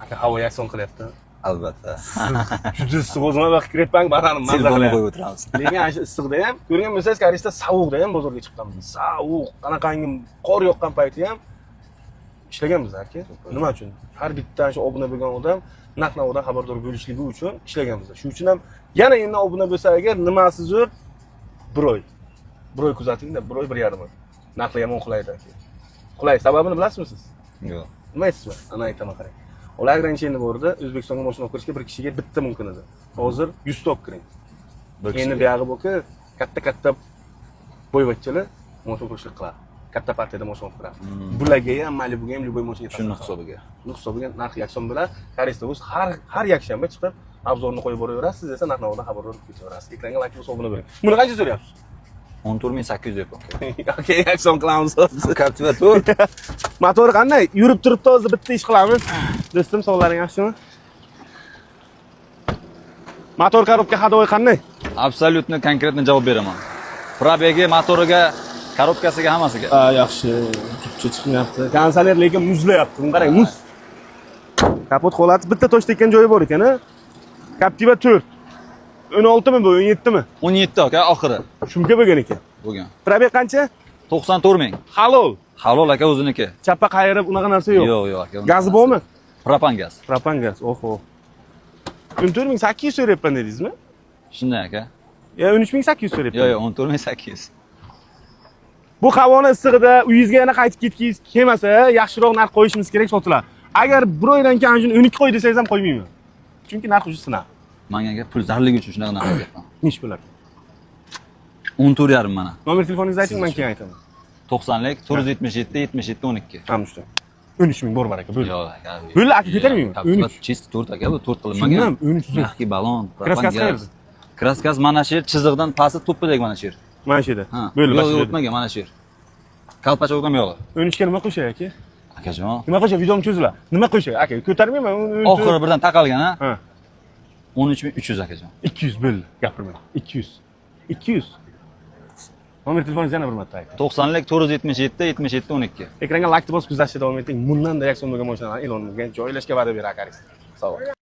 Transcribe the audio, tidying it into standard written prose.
Aka, havo yakson qilyapti. Albatta. Juda issiq, o'zim ham kiryapman, badanim mazza Telefonni qilyapti. qo'yib o'tiramiz. Lekin ana shu issiqda ham, ko'rgan bo'lsangiz, Koreysda sovuqda ham bozorga chiqqanmiz. Sovuq, qanaqangi qor yoqqan payti ham ishlaganmiz, aka. Nima uchun? Har bitta shu obuna bo'lgan odam narx navodan xabardor bo'lishligi uchun ishlaganmiz. Shu uchun ham yana endi obuna bo'lsa agar, nimasi zo'r? Bir oy. Bir oy kuzatingda, bir oy, 1,5 oy. Narxlar yomon qulaydi, aka. Qulay, sababini bilasizmi siz? Yo'q. Nima aytsizmi? Ana aytaman, qarang. Ular ограничение bor edi. O'zbekistonga mashina olib kirishga bir kishiga bitta mumkin edi. Hozir 100 ta olib kiring. Bir Endi kishiga. buyog'i bo'lki, katta katta boyvachchalar mashina olib qiladi. Katta partiyada mashina olib kiradi. Bularga ham, Malibuga ham, любой mashinaga. Shuni hisobiga. Shuni hisobiga narx yakson bo'ladi. Koreysda o'zi har yakshanba chiqib, обзор ni qo'yib boraverasiz, siz esa narx navodan xabardor bo'lib ketaverasiz. Ekranga layk bosib obuna bo'ling. Buni qancha so'rayapsiz? 14 800 yapon. Okey, yakson qilamiz hozir. Captiva 4. Motori qanday? Yurib turibdi, hozir bitta ish qilamiz. Do'stim, sog'laring yaxshimi? Motor, коробка, ходовой qanday? Абсолютно конкретно javob beraman. Пробег i, motoriga, коробка siga, hammasiga. Ha, yaxshi. Turkcha chiqmayapti. Konditsioner lekin muzlayapti. Buni qarang, muz. Kapot holati, bitta tosh tekkan joyi bor ekan, a? Captiva 4. 16 mi bu, 17 mi? 17 aka, oxiri Shumka bo'lgan ekan. bo'lgan. Пробег qancha? 94 ming. Halol. Halol aka, o'ziniki. Chappa qayirib unaqa narsa yo'q. Yo'q, aka. Unaqa Gazi narsa. bormi? Propan gaz. Propan gaz. Oho. 14 800 so'rayapman dedingizmi? Shunday, aka. Yo 13 800 so'rayapman. Yo'q, 14 800. Bu havoni issig'ida uyingizga yana qaytib ketgingiz kelmasa, yaxshiroq narx qo'yishimiz kerak, sotiladi. Agar bir oydan keyin ana shuni 12 qo'y desangiz ham qo'ymayman. Chunki narx уже sinadi. Manga aka, pul zarligi uchun shunaqa narx aytyapman. Nechi bo'ladi? 14,5 mana. Nomer telefoningizni ayting, men keyin aytaman. 90lik 477 77 12. Ham shu. 13 ming bor, baraka, bo'ldi. Yo'q, aka. Bo'ldi, aka, ko'tarmayman. Captiva 13. Чисто 4 aka, bu 4 qilinmagan. Tushundim, 13 zo'r. Мягкий balon, Краска si propan gaz. qayerda? Краска si mana shu yer, chiziqdan pasti, to'ppadagi mana shu yer. Mana shu yerda. Ha. Bo'ldi, Yo'q, mana shu yo'q, yerda. o'tmagan mana shu yer. Колпачок ham yo'q. 13 ga nima qo'shay, aka? Akajon. Nima qo'shay? Videom cho'ziladi. Nima qo'shay? Aka, ko'tarmayman. Oxiri birdan taqalgan, ha? Ha. 13 300, akajon. 200 bo'ldi. Gapirmang. 200. 200. Nomer telefoningizni yana bir marta ayting. 90lik 477 77 12. Ekranga like bosib kuzatishda davom eting. Bundan da yakson bo'lgan mashinalarni e'lon qilgan joylashga va'da beradi Akaris. Sog' bo'ling.